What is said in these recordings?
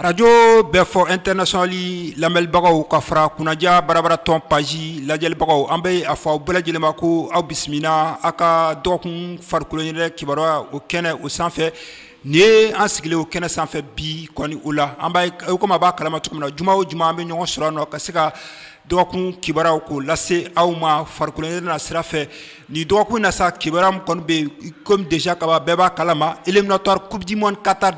Arajo bɛɛ fɔ international lamɛnbagaw ka fara kunnaja barabaratɔn page lajɛlibagaw, an bɛ a fɔ aw bɛɛ lajɛlen ma ko aw bisimila aw ka dɔgɔkun farikolo ɲɛnajɛ kibaruya o kɛnɛ o sanfɛ. Nin ye an sigilen o kɛnɛ sanfɛ bi kɔni o la, an b'a komi a b'a kalama cogo min na, juma o juma an bɛ ɲɔgɔn sɔrɔ nɔ ka se ka dɔgɔkun kibaruyaw k'o lase aw ma farikolo ɲɛnajɛ na sira fɛ. Nin dɔgɔkun na sa, kibaruya min kɔni bɛ yen, comme déjà kaban bɛɛ b'a kalama, éliminatoire Coupe du monde Qatar,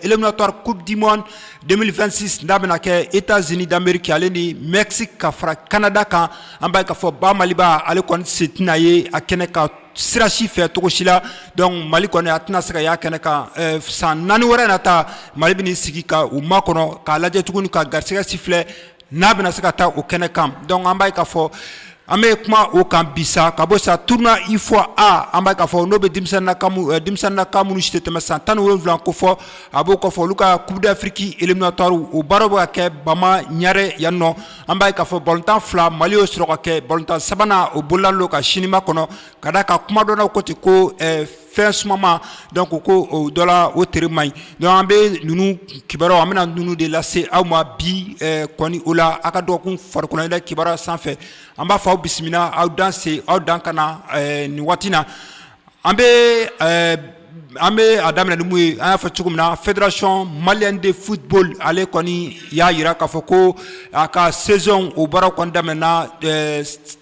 éliminatoire Coupe du monde 2026 n'a bɛna kɛ États-Unis d'Amérique ale ni Mexique ka fara Canada kan, an b'a ye k'a fɔ ba Maliba ale kɔni sen tɛna ye a kɛnɛ kan sira si fɛ cogo si la. Donc Mali kɔni a tɛna se ka y'a kɛnɛ kan. San 4 wɛrɛ nata, Mali bɛn'i sigi ka u makɔnɔ k'a lajɛ tuguni ka garisɛgɛ siffler n'a bɛna se ka taa o kɛnɛ kan. Donc an b'a ye k'a fɔ an bɛ kuma o kan bi sa. Ka bɔ sa, tournoi UFOA A, an b'a ye k'a fɔ n'o bɛ denmisɛnninnaka minnu si tɛ tɛmɛ san 17 ko fɔ, a b'o kɔfɛ olu ka Coupe d'Afrique éliminatoire o baaraw bɛ ka kɛ Bama Ɲare yan nɔ. An b'a ye k'a fɔ balontan fila Mali y'o sɔrɔ ka kɛ, balontan sabanan o bololalen don ka sini makɔnɔ, ka d'a kan kumadɔnnaw ko ten ko fɛn sumama, donc ko o dɔ la o tere man ɲi. Donc an bɛ ninnu kibaruyaw, an bɛna ninnu de lase aw ma bi kɔni o la aw ka dɔgɔkun farikolo ɲɛnajɛ kibaruya sanfɛ. An b'a fɔ aw bisimila, aw dan se aw dan ka na nin waati na. An bɛ a daminɛ ni mun ye? An y'a fɔ cogo min na, Fédération malienne de football ale kɔni y'a jira k'a fɔ ko a ka saison o baaraw kɔni daminɛna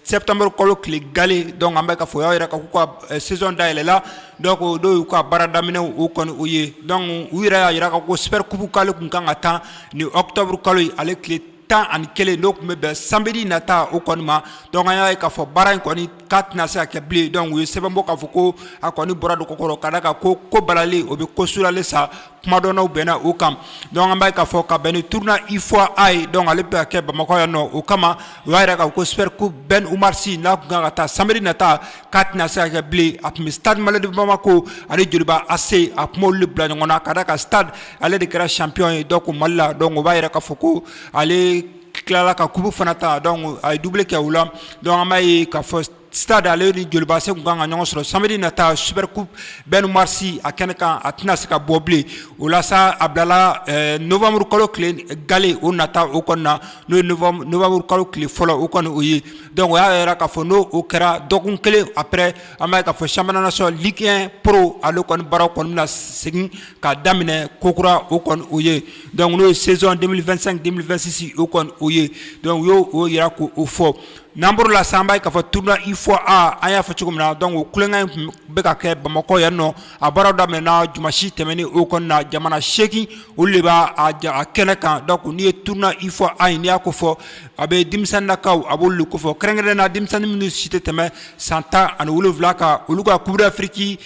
septembre kalo tile gale. Donc an bɛ k'a fɔ o y'a jira k'a fɔ k'u ka saison dayɛlɛla. Donc n'o y'u ka baara daminɛw o kɔni o ye. Donc u yɛrɛ y'a jira k'a fɔ ko super coupe k'ale tun kan ka taa ni octobre kalo ye, ale tile 11, n'o tun bɛ bɛn samedi nata o kɔni ma. Donc an y'a ye k'a fɔ baara in kɔni k'a tɛna se ka kɛ bilen. Donc u ye sɛbɛn bɔ k'a fɔ ko a kɔni bɔra dugu kɔrɔ, ka d'a kan ko ko balalen o bɛ ko suralen sa, kumadɔnnaw bɛnna o kan. Donc an b'a ye k'a fɔ ka bɛn ni tournoi UFOA A ye, donc ale bɛ ka kɛ Bamakɔ yan nɔ, o kama u y'a jira k'a fɔ ko super coupe Ben Oumar Sy n'a tun kan ka taa samedi nata, k'a tɛna se ka kɛ bilen. A tun bɛ Stade Malien de Bamako ani Joliba AC, a tun b'olu de bila ɲɔgɔn na, ka d'a kan Stade ale de kɛra champion ye donc Mali la. Donc o b'a jira k'a fɔ ko ale tilala ka coupe fana ta, donc a ye doublé kɛ o la. Donc an b'a ye k'a fɔ Stade ale ni Joliba AC tun kan ka ɲɔgɔn sɔrɔ samedi nata super coupe Ben Oumar Sy a kɛnɛ kan, a tɛna se ka bɔ bilen. O la sa, a bilala novembre kalo tile gale o nata o kɔni na, n'o ye novembre kalo tile fɔlɔ o kɔni o ye. Donc o y'a jira k'a fɔ n'o o kɛra dɔgɔkun kelen après, an b'a ye k'a fɔ championnat national Ligue 1 Pro ale kɔni baaraw kɔni bɛna segin ka daminɛ kokura o kɔni o ye. Donc n'o ye saison 2025 2026 o kɔni o ye. Donc u y'o o yira k'o fɔ. N'an bɔr'o la sa, an b'a ye k'a fɔ tournoi UFOA A, an y'a fɔ cogo min na, donc o tulonkɛ in tun bɛ ka kɛ Bamakɔ yan nɔ. A baaraw daminɛna dimanche tɛmɛnen o kɔni na. Jamana 8 olu de b'a a kɛnɛ kan. Donc n'i ye tournoi UFOA A in, n'i y'a ko fɔ, a bɛ denmisɛnninnakaw a b'olu de ko fɔ, kɛrɛnkɛrɛnnenya la denmisɛnnin minnu si tɛ tɛmɛ san 17 kan, olu ka Coupe d'Afrique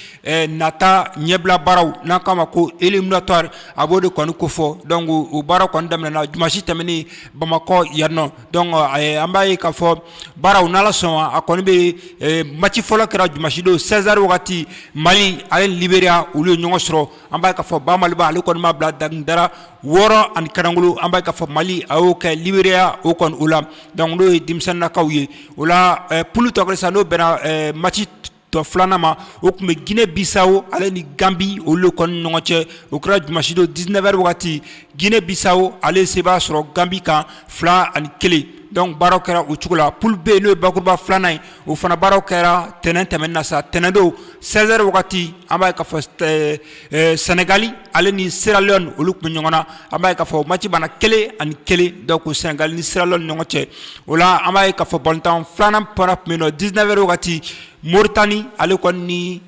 nata ɲɛbila baaraw n'an k'a ma ko éliminatoire, a b'o de kɔni ko fɔ. Donc o baaraw kɔni daminɛna dimanche tɛmɛnen Bamakɔ yan nɔ. Donc an b'a ye k'a fɔ baaraw, n'Ala sɔnna, a kɔni bɛ match fɔlɔ kɛra dimanche don 16 heures wagati, Mali ale ni Libéria olu ye ɲɔgɔn sɔrɔ. An b'a ye k'a fɔ ba Maliba ale kɔni ma bila dara 6 ani karangolo. An b'a ye k'a fɔ Mali a y'o kɛ Libéria o kɔni o la. Donc n'o ye denmisɛnninnakaw ye o la. Poule tɔ kɛra sisan, n'o bɛnna match tɔ filanan ma, o tun bɛ Guinée Bissau ale ni Gambie olu kɔni ɲɔgɔn cɛ. O kɛra dimanche don 19 heures wagati. Guinée Bissau ale se b'a sɔrɔ Gambie kan 2-1. Donc baaraw kɛra o cogo la. Poule B, n'o ye bakuruba filanan ye, o fana baaraw kɛra tɛnɛn tɛmɛnen na sa, tɛnɛn don 16 heures wagati. An b'a ye k'a fɔ Sénégal ale ni Sierra Leone olu tun bɛ ɲɔgɔn na. An b'a ye k'a fɔ match banna 1-1, donc Sénégal ni Sierra Leone ɲɔgɔn cɛ o la. An b'a ye k'a fɔ balontan filanan fana tun bɛ yen nɔ 19 heures wagati, Mauritanie ale kɔni ni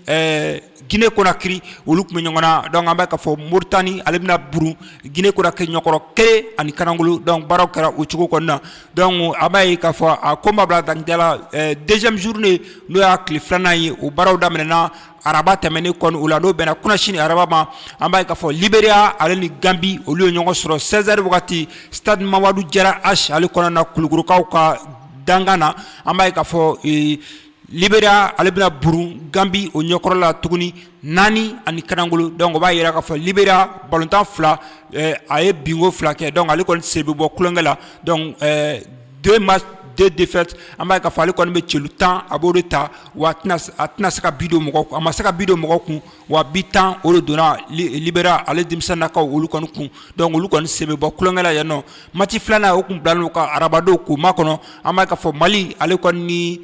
Guinée Conakry olu tun bɛ ɲɔgɔn na. Donc an b'a ye k'a fɔ Mauritanie ale bɛna burun Guinée Conakry ɲɛkɔrɔ 1 ani karangolo. Donc baaraw kɛra o cogo kɔni na. Donc an b'a ye k'a fɔ a ko ma bila dangala deuxième journée, n'o y'a tile filanan ye, o baaraw daminɛna araba tɛmɛnen kɔni o la, n'o bɛnna kunasini araba ma. An b'a ye k'a fɔ Libéria ale ni Gambie olu ye ɲɔgɔn sɔrɔ 16 heures wagati, stade Mamadu Jara H ale kɔnɔna na, Kulukorokaw ka dankan na. An b'a ye k'a fɔ Libéria ale bɛna burun Gambie o ɲɛkɔrɔ la tuguni 4 ani karangolo. Donc o b'a jira k'a fɔ Libéria balontan fila, a ye binko fila kɛ, donc ale kɔni sen bɛ bɔ tulonkɛ la. Donc deux matchs 2 défaites. An b'a ye k'a fɔ ale kɔni bɛ celu 10, a b'o de ta, wa a tɛna se ka but don mɔgɔ, a ma se ka but don mɔgɔ kun, wa but 10 o de donna Libéria ale denmisɛnninnakaw olu kɔni kun. Donc olu kɔni sen bɛ bɔ tulonkɛ la yan nɔ. Match filanan, o kun bilalen don ka arabadon k'o makɔnɔ. An b'a ye k'a fɔ Mali ale kɔni ni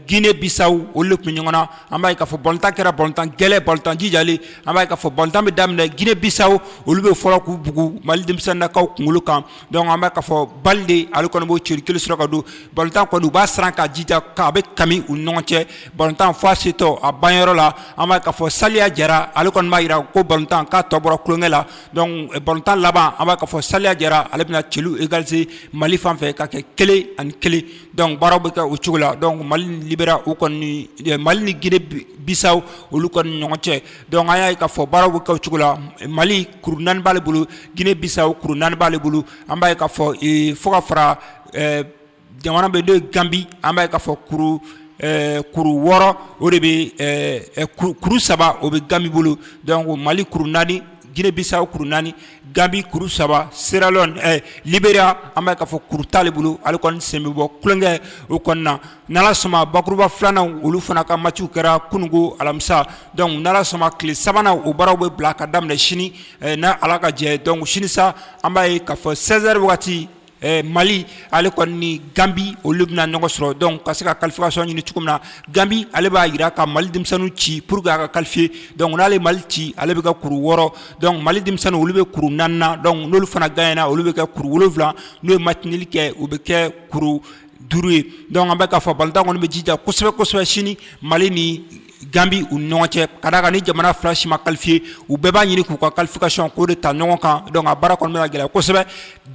Guinée Bissau olu de tun bɛ ɲɔgɔn na. An b'a ye k'a fɔ balontan kɛra balontan gɛlɛn, balontan jijalen. An b'a ye k'a fɔ balontan bɛ daminɛ, Guinée Bissau olu bɛ fɔlɔ k'u bugu Mali denmisɛnninnakaw kunkolo kan. Donc an b'a k'a fɔ Balde ale kɔni b'o celu kelen sɔrɔ ka don. Balontan kɔni, u b'a siran ka jija k'a bɛ kami u ni ɲɔgɔn cɛ. Balontan fo a setɔ a banyɔrɔ la, an b'a k'a fɔ Saliya Jara ale kɔni b'a jira ko balontan k'a tɔ bɔra tulonkɛ la. Donc balontan laban, an b'a k'a fɔ Saliya Jara ale bɛna celu égaliser Mali fan fɛ ka kɛ 1-1. Donc baaraw bɛ kɛ o cogo la. Donc Mali ni Libéria u kɔni, Mali ni Guinée Bissau olu kɔni ɲɔgɔn cɛ. Donc an y'a ye k'a fɔ baaraw bɛ kɛ o cogo la. Mali kuru 4 b'ale bolo, Guinée Bissau kuru 4 b'ale bolo. An b'a ye k'a fɔ fo ka fara jamana bɛ n'o ye Gambie, an b'a ye k'a fɔ kuru 6 o de bɛ, kuru 3 o bɛ Gambie bolo. Donc Mali kuru 4, Guinée Bissau kuru 4, Gambie kuru 3, Sierra Leone, Libéria an b'a ye k'a fɔ kuru t'ale bolo, ale kɔni sen bɛ bɔ tulonkɛ o kɔni na. N'Ala sɔnna, bakuruba filanan olu fana ka matchw kɛra kununko alamisa. Donc n'Ala sɔnna, tile sabanan o baaraw bɛ bila ka daminɛ sini n'a Ala ka jɛ. Donc sini sa, an b'a ye k'a fɔ 16 heures wagati, Mali ale kɔni ni Gambie olu bɛna ɲɔgɔn sɔrɔ, donc ka se ka qualification ɲini cogo min na. Gambie ale b'a jira ka Mali denmisɛnninw ci pour que a ka qualifier. Donc n'ale Mali ci, ale bɛ kɛ kuru 6. Donc Mali denmisɛnninw olu bɛ kuru 4 na. Donc n'olu fana gagnera, olu bɛ kɛ kuru 7. N'u ye match nul kɛ, u bɛ kɛ kuru 5 ye. Donc an bɛ k'a fɔ balontan kɔni bɛ jija kosɛbɛ kosɛbɛ sini Mali ni Gambie u ni ɲɔgɔn cɛ, ka d'a kan ni jamana fila si ma qualifier, u bɛɛ b'a ɲini k'u ka qualification k'o de ta ɲɔgɔn kan. Donc a baara kɔni bɛna gɛlɛya kosɛbɛ.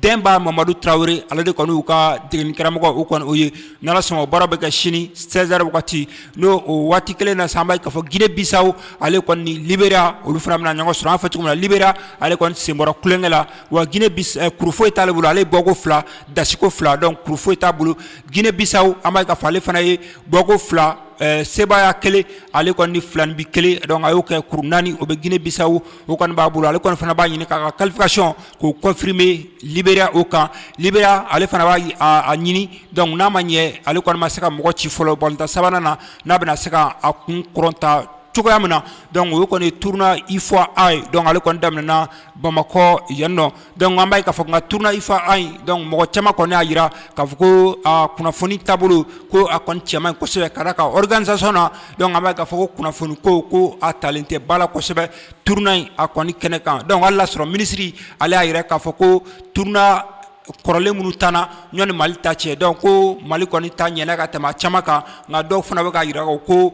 Denba Mamadu Tarawele ale de kɔni y'u ka degeli karamɔgɔ o kɔni o ye. N'Ala sɔnna, o baara bɛ kɛ sini 16 heures wagati. N'o o waati kelen na sa, an b'a ye k'a fɔ Guinée Bissau ale kɔni ni Libéria olu fana bɛna ɲɔgɔn sɔrɔ. An fɔ cogo min na, Libéria ale kɔni sen bɔra tulonkɛ la, wa Guinée Bissau kuru foyi t'ale bolo. Ale ye bɔko 2, dasiko 2, donc kuru foyi t'a bolo. Guinée Bissau, an b'a ye k'a fɔ ale fana ye bɔko 2, sebaaya 1, ale kɔni ni 2 bi 1. Donc a y'o kɛ kuru 4, o bɛ Guinée Bissau o kɔni b'a bolo. Ale kɔni fana b'a ɲini k'a ka qualification k'o confirmer Libéria o kan. Libéria ale fana b'a a ɲini. Donc n'a ma ɲɛ, ale kɔni ma se ka mɔgɔ ci fɔlɔ balontan sabanan na, n'a bɛna se ka a kun kɔrɔta cogoya min na. Donc o kɔni tournoi UFOA A ye. Donc ale kɔni daminɛna Bamakɔ yan nɔ. Donc an b'a ye k'a fɔ nka tournoi UFOA A in, donc mɔgɔ caman kɔni y'a jira k'a fɔ ko a kunnafoni taabolo ko a kɔni cɛ man ɲi kosɛbɛ, ka d'a kan organisation na. Donc an b'a ye k'a fɔ ko kunnafoni ko a talen tɛ ba la kosɛbɛ tournoi in a kɔni kɛnɛ kan. Donc hali n'a sɔrɔ minisiri ale y'a jira k'a fɔ ko tournoi kɔrɔlen minnu tanna ɲɔni Mali ta cɛ, donc ko Mali kɔni ta ɲɛna ka tɛmɛ a caman kan. Nka dɔw fana bɛ k'a jira ko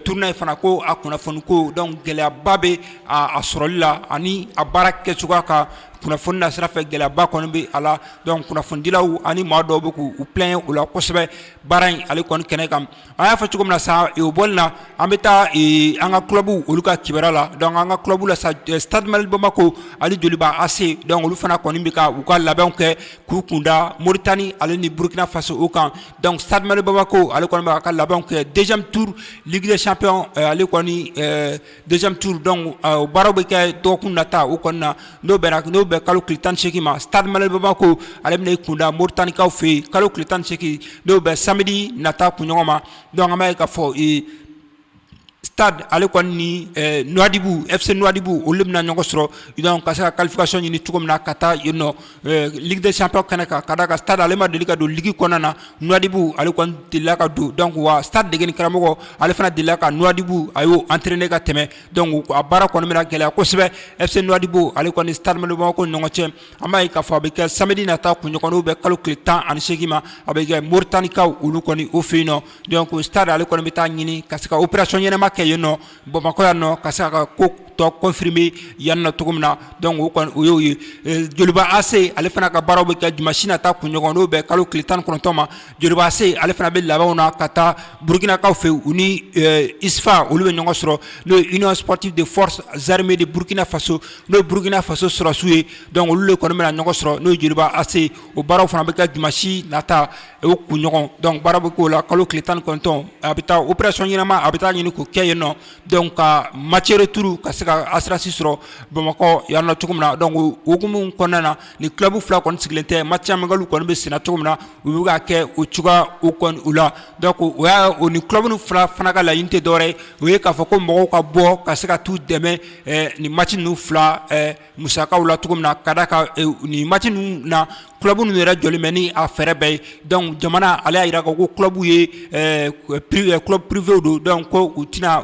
tournoi in fana ko a kunnafoni ko, donc gɛlɛyaba bɛ a sɔrɔli la ani a baara kɛcogoya kan. Kunnafoni na sira fɛ, gɛlɛyaba kɔni bɛ a la. Donc kunnafonidilaw ani maa dɔw bɛ k'u plaindre o la kosɛbɛ baara in ale kɔni kɛnɛ kan. An y'a fɔ cogo min na sa, o bɔli la, an bɛ taa an ka club olu ka kibaruya la. Donc an ka club la sa, Stade Malien Bamako ani Joliba AC, donc olu fana kɔni bɛ ka u ka labɛnw kɛ k'u kunda Mauritanie ale ni Burkina Faso o kan. Donc Stade Malien Bamako ale kɔni bɛ ka labɛnw kɛ deuxième tour Ligue des Champions ale kɔni deuxième tour. Donc o baaraw bɛ kɛ dɔgɔkun nata o kɔni na, n'o bɛnna n'o bɛ kalo tile 18 ma. Stade Malien Bamako ale bɛna i kunda Mauritaniekaw fɛ yen kalo tile 18, n'o bɛ samedi nata kunɲɔgɔn ma. Donc an b'a ye k'a fɔ Stade ale kɔni ni Nouadhibou FC Nouadhibou olu bɛna ɲɔgɔn sɔrɔ, donc ka se ka qualification ɲini cogo min na ka taa yen nɔ Ligue des Champions kɛnɛ kan, ka d'a kan Stade ale ma deli ka don ligue kɔnɔna na, Nouadhibou ale kɔni delila ka don. Donc wa Stade degeli karamɔgɔ ale fana delila ka Nouadhibou a y'o entraîner ka tɛmɛ. Donc a baara kɔni bɛna gɛlɛya kosɛbɛ FC Nouadhibou ale kɔni Stade Malien Bamako ni ɲɔgɔn cɛ. An b'a ye k'a fɔ a bɛ kɛ samedi nata kunɲɔgɔn, n'o bɛ kalo tile 18 ma, a bɛ kɛ Mauritaniekaw olu kɔni o fɛ yen nɔ. Donc Stade ale kɔni bɛ taa ɲini ka se ka opération ɲɛnama kɛ yen nɔ Bamakɔ yan nɔ, ka se ka ko tɔ confirmer yan nɔ cogo min na. Donc o kɔni o y'o ye. Joliba AC ale fana ka baaraw bɛ kɛ dimanche nata kunɲɔgɔn, n'o bɛ kalo tile 19 ma. Joliba AC ale fana bɛ labɛnw na ka taa Burkinakaw fɛ, u ni USFA olu bɛ ɲɔgɔn sɔrɔ, n'o ye Union sportive de forces armées de Burkina Faso, n'o ye Burkina Faso sɔrɔsiw ye. Donc olu de kɔni bɛna ɲɔgɔn sɔrɔ, n'o ye Joliba AC. O baaraw fana bɛ kɛ dimanche nata o kunɲɔgɔn. Donc baara bɛ k'o la kalo tile 19. A bɛ taa opération ɲɛnama, a bɛ taa ɲini k'o kɛ. kɛ yen nɔ. Donc ka match retour ka se ka assurance sɔrɔ Bamakɔ yan nɔ cogo min na. Donc o hukumu kɔnɔna na, ni club fila kɔni sigilen tɛ, match amical kɔni bɛ senna cogo min na, u bɛ ka kɛ o cogoya o kɔni u la. Donc o y'a o ni club fila fana ka laɲini tɛ dɔwɛrɛ ye, o ye k'a fɔ ko mɔgɔw ka bɔ ka se ka t'u dɛmɛ nin match ninnu fila musakaw la cogo min na, ka d'a kan nin match ninnu na, club ninnu yɛrɛ jɔlen bɛ ni a fɛɛrɛ bɛɛ ye. Donc jamana ale y'a jira ko club ye club privé don, donc ko u tɛna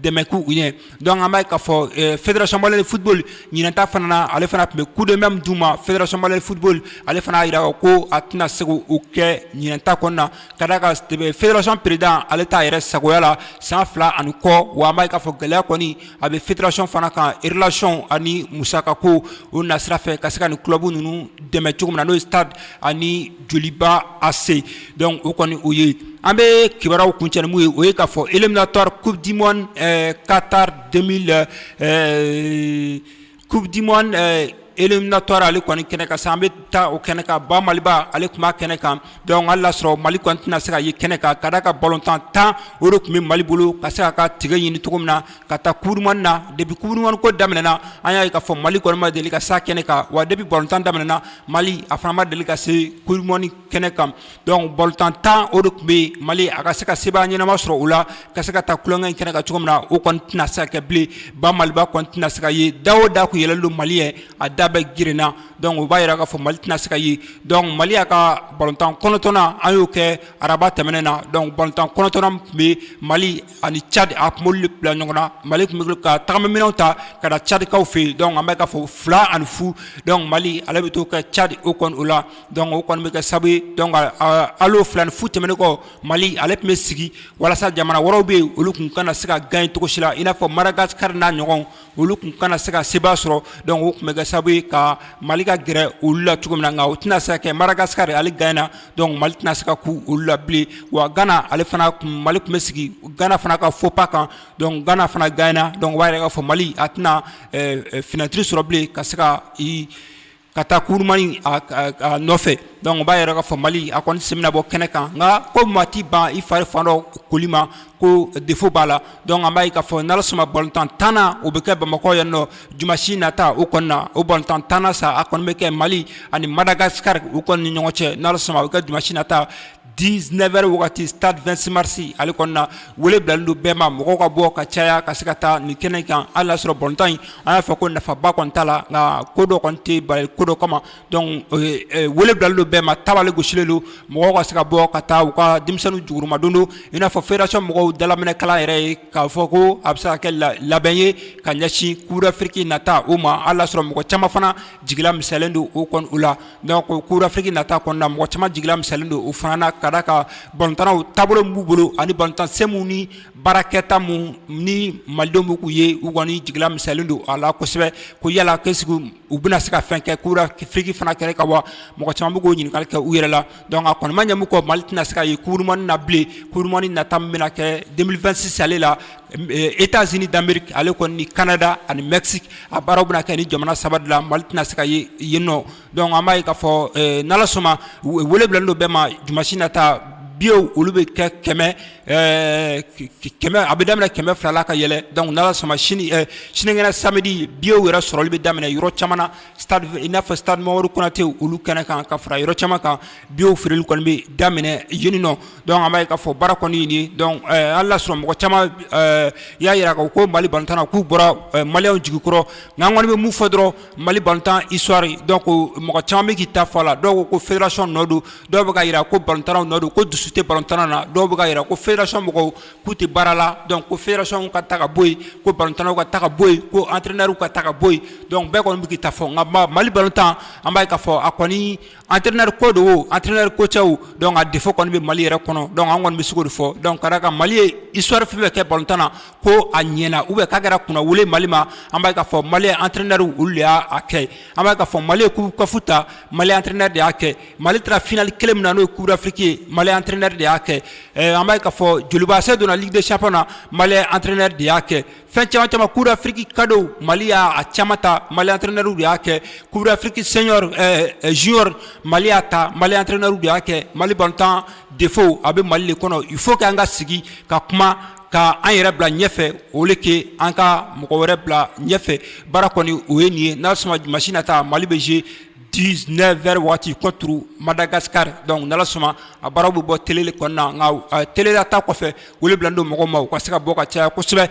dɛmɛ k'u ɲɛ. Donc an b'a ye k'a fɔ Fédération malienne de football, ɲinan ta fana na, ale fana tun bɛ coup de main d'u ma. Fédération malienne de football, ale fana y'a jira ko a tɛna se k'o kɛ ɲinan ta kɔnɔna na, ka d'a kan fédération président ale t'a yɛrɛ sagoya la san 2 ani kɔ. Wa an b'a ye k'a fɔ gɛlɛya kɔni a bɛ fédération fana kan, relation ani musakako o nasira fɛ, ka se ka nin club ninnu dɛmɛ cogo min na, n'o ye Stade ani Joliba AC. Donc o kɔni o ye. An bɛ kibaruyaw kuncɛ ni mun ye? O ye k'a fɔ éliminatoire Coupe du monde Qatar 2000, Coupe du monde éliminatoire, ale kɔni kɛnɛ kan sa, an bɛ taa o kɛnɛ kan. Ba Maliba, ale tun b'a kɛnɛ kan. Donc hali y'a sɔrɔ Mali kɔni tɛna se ka ye kɛnɛ kan, ka d'a kan balontan 10 o de tun bɛ Mali bolo ka se k'a ka tigɛ ɲini cogo min na ka taa Coupe du monde na. Depuis Coupe du monde ko daminɛna, an y'a ye k'a fɔ Mali kɔni ma deli ka s'a kɛnɛ kan. Wa depuis balontan daminɛna, Mali a fana ma deli ka se Coupe du monde kɛnɛ kan. Donc balontan 10 o de tun bɛ yen, Mali a ka se ka sebaaya ɲɛnama sɔrɔ o la, ka se ka taa tulonkɛ in kɛnɛ kan cogo min na, o kɔni tɛna se ka kɛ bilen. Ba Maliba kɔni tɛna se ka ye. Da o da kun yɛlɛlen don Mali ye, a da bɛɛ gerenna. Donc o b'a jira k'a fɔ Mali tɛna se ka ye. Donc Mali y'a ka balontan 9nan, an y'o kɛ araba tɛmɛnen na. Donc balontan 9nan tun bɛ Mali ani Tchad, a tun b'olu bila ɲɔgɔn na. Mali tun bɛ ka tagamaminɛnw ta ka na Tchadkaw fɛ yen. Donc an bɛ k'a fɔ 2-0. Donc Mali ale bɛ t'o kɛ Tchad o kɔni o la. Donc o kɔni bɛ kɛ sababu ye. Donc hali o 2-0 tɛmɛnen kɔ, Mali ale tun bɛ sigi walasa jamana wɛrɛw bɛ yen, olu tun kana se ka gagner cogo si la, i n'a fɔ Madagascar n'a ɲɔgɔn, olu tun kana se ka sebaaya sɔrɔ. Donc o tun bɛ kɛ sababu ye ka Mali ka gɛrɛ olu la cogo min na, nka o tɛna se ka kɛ. Madagascar ale gagné, donc Mali tɛna se ka ku olu la bilen. Wa Ghana ale fana kun, Mali tun bɛ sigi Ghana fana ka faux pas kan, donc Ghana fana gagné. Donc o b'a yira k'a fɔ Mali a tɛna fenêtre sɔrɔ bilen ka se ka i ka taa Coupe du monde a nɔfɛ. Donc o b'a yira k'a fɔ Mali a kɔni sen bɛna bɔ kɛnɛ kan. Nka ko maa t'i ban i fari fan dɔ koli ma ko défaut b'a la. Donc an b'a ye k'a fɔ n'Ala sɔnna, balontan 10nan o bɛ kɛ Bamakɔ yan nɔ dimanche nata o kɔni na. O balontan 10nan sa, a kɔni bɛ kɛ Mali ani Madagascar u kɔni ni ɲɔgɔn cɛ. N'Ala sɔnna, a bɛ kɛ dimanche nata 19h wagati, stade 26 mars ale kɔni na. Wele bilalen don bɛɛ ma, mɔgɔw ka bɔ ka caya ka se ka taa nin kɛnɛ kan. Hali y'a sɔrɔ balontan in, an y'a fɔ ko nafaba kɔni t'a la, nka ko dɔ kɔni tɛ bali ko dɔ kama. Donc wele bilalen don bɛɛ ma, tabale gosilen don, mɔgɔw ka se ka bɔ ka taa u ka denmisɛnninw jukɔrɔma don don. I n'a fɔ fédération mɔgɔw dalaminɛ kalan yɛrɛ ye k'a fɔ ko a bɛ se ka kɛ labɛn ye ka ɲɛsin Coupe d'Afrique nata o ma. Hali y'a sɔrɔ mɔgɔ caman fana jigila misɛnlen don o kɔni o la. Donc Coupe d'Afrique nata kɔnɔna, mɔgɔ caman jigila misɛnlen don o fana na, ka d'a kan balontannaw taabolo min b'u bolo ani balontan sen mun ni baarakɛta mun ni malidenw bɛ k'u ye, u kɔni jigila misɛnlen don a la kosɛbɛ, ko yala qu'est-ce que u bɛna se ka fɛn kɛ Coupe d'Afrique fana kɛnɛ kan wa? Mɔgɔ caman bɛ k'o ɲininkali kɛ u yɛrɛ la. Donc a kɔni ma ɲɛ mun kɔ, Mali tɛna se ka ye Coupe du monde na bilen. Coupe du monde nata min bɛna kɛ 2026 ale la, États-Unis d'Amérique ale kɔni ni Canada ani Mexique, a baaraw bɛna kɛ ni jamana saba de la. Mali tɛna se ka ye yen nɔ. Donc an b'a ye k'a fɔ n'Ala sɔnna, wele bilalen don bɛɛ ma dimanche nata. Billets olu bɛ kɛ 100 100, a bɛ daminɛ 200 la ka yɛlɛ. Donc n'Ala sɔnna, sini sinikɛnɛ samedi, billets yɛrɛ sɔrɔli bɛ daminɛ yɔrɔ caman na, stade, i n'a fɔ stade Mamadu Konate olu kɛnɛ kan, ka fara yɔrɔ caman kan. Billets feereli kɔni bɛ daminɛ yen nɔ. Donc an b'a ye k'a fɔ baara kɔni ye nin ye. Donc hali n'a sɔrɔ mɔgɔ caman y'a jira k'a ko Mali balontan k'u bɔra maliyɛnw jigi kɔrɔ, nka an kɔni bɛ mun fɔ dɔrɔn, Mali balontan histoire, donc mɔgɔ caman bɛ k'i ta fɔ a la. Dɔw ko ko fédération nɔ don, dɔw bɛ ka jira ko balontannaw nɔ don, ko dusu tɛ balontanna na, dɔw bɛ ka jira ko fédération mɔgɔw k'u tɛ baara la, donc ko fédération ka ta ka bɔ yen, ko balontannaw ka ta ka bɔ yen, ko entraîneur ka ta ka bɔ yen. Donc bɛɛ kɔni bɛ k'i ta fɔ. Nka Mali balontan, an b'a ye k'a fɔ a kɔni, entraîneur ko don o, entraîneur ko tɛ o, donc a défaut kɔni bɛ Mali yɛrɛ kɔnɔ. Donc an kɔni bɛ se k'o de fɔ. Donc ka d'a kan Mali ye histoire fɛn fɛn kɛ balontan na ko a ɲɛna ou bien k'a kɛra kunnawolo Mali ma, an b'a ye k'a fɔ Mali entraîneur olu de y'a kɛ. An b'a ye k'a fɔ Mali ye coupe CAF ta, Mali entraîneur de y'a kɛ. Mali taara finale kelen min na, n'o ye Coupe d'Afrique ye, Mali entraîneur de y'a kɛ. An b'a ye k'a fɔ Joliba AC donna Ligue des champions na, Mali entraîneur de y'a kɛ. Fɛn caman caman, Coupe d'Afrique cadeau, Mali y'a caman ta, Mali entraîneur de y'a kɛ. Coupe d'Afrique senior, junior, Mali y'a ta, Mali entraîneur de y'a kɛ. Mali balontan défaut a bɛ Mali de kɔnɔ. Il faut que an ka sigi ka kuma. ka an yɛrɛ bila ɲɛfɛ au lieu que an ka mɔgɔ wɛrɛ bila ɲɛfɛ. Baara kɔni, o ye nin ye. N'a sɔnna, dimanche nata, Mali bɛ jouer 19h waati contre Madagascar. Donc n'Ala sɔnna, a baaraw bɛ bɔ télé kɔnɔna, nka télé la ta kɔfɛ, wele bila don mɔgɔw ma, u ka se ka bɔ ka caya kosɛbɛ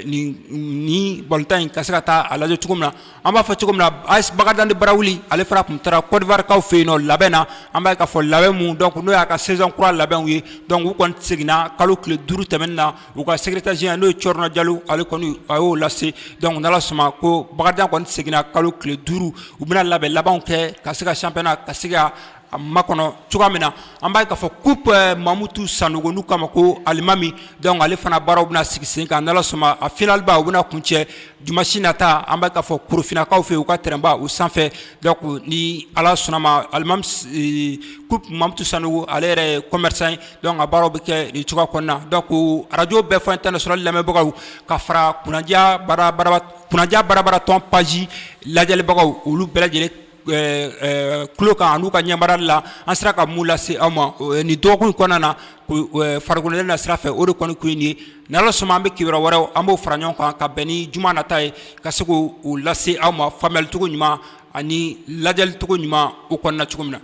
nin balontan in ka se ka taa a lajɛ cogo min na. An b'a fɔ cogo min na, AS Bakarijan de Barawuli, ale fana tun taara Côte d'Ivoire kaw fɛ yen nɔ labɛn na. An b'a ye k'a fɔ labɛn mun, donc n'o y'a ka saison kura labɛnw ye. Donc u kɔni seginna kalo tile 5 tɛmɛnen na. U ka secrétaire général, n'o ye Cɔrɔnɔ Jalo, ale kɔni a y'o lase. Donc n'Ala sɔnna ko Bakarijan kɔni seginna kalo tile 5, u bɛna labɛn labanw kɛ ka se ka championnat ka se ka a makɔnɔ cogoya min na. An b'a ye k'a fɔ coupe Mamutu Sanogo, n'u k'a ma ko Alimami, donc ale fana baaraw bɛna sigi sen kan. N'Ala sɔnna, a final ba, u bɛna kuncɛ dimanche nata. An b'a ye k'a fɔ Korofinakaw fɛ yen, u ka terrain ba o sanfɛ. Donc ni Ala sɔnna ma, Alimami, coupe Mamutu Sanogo, ale yɛrɛ ye commerçant ye, donc a baaraw bɛ kɛ nin cogoya kɔnɔna. Donc radio bɛɛ fɔ international lamɛnbagaw, ka fara Kunnaja bara Kunnaja barabara tɔn page lajɛlibagaw, olu bɛɛ lajɛlen tulo kan an'u ka ɲɛmarali la, an sera ka mun lase aw ma nin dɔgɔkun in kɔnɔna na farikolo na sira fɛ, o de kɔni kun ye nin ye. N'Ala sɔnna, an bɛ kibaruya wɛrɛw, an b'o fara ɲɔgɔn kan ka bɛn ni juma nata ye, ka se k'o lase aw ma faamuyali cogo ɲuman ani lajɛli cogo ɲuman o kɔnɔna cogo min na.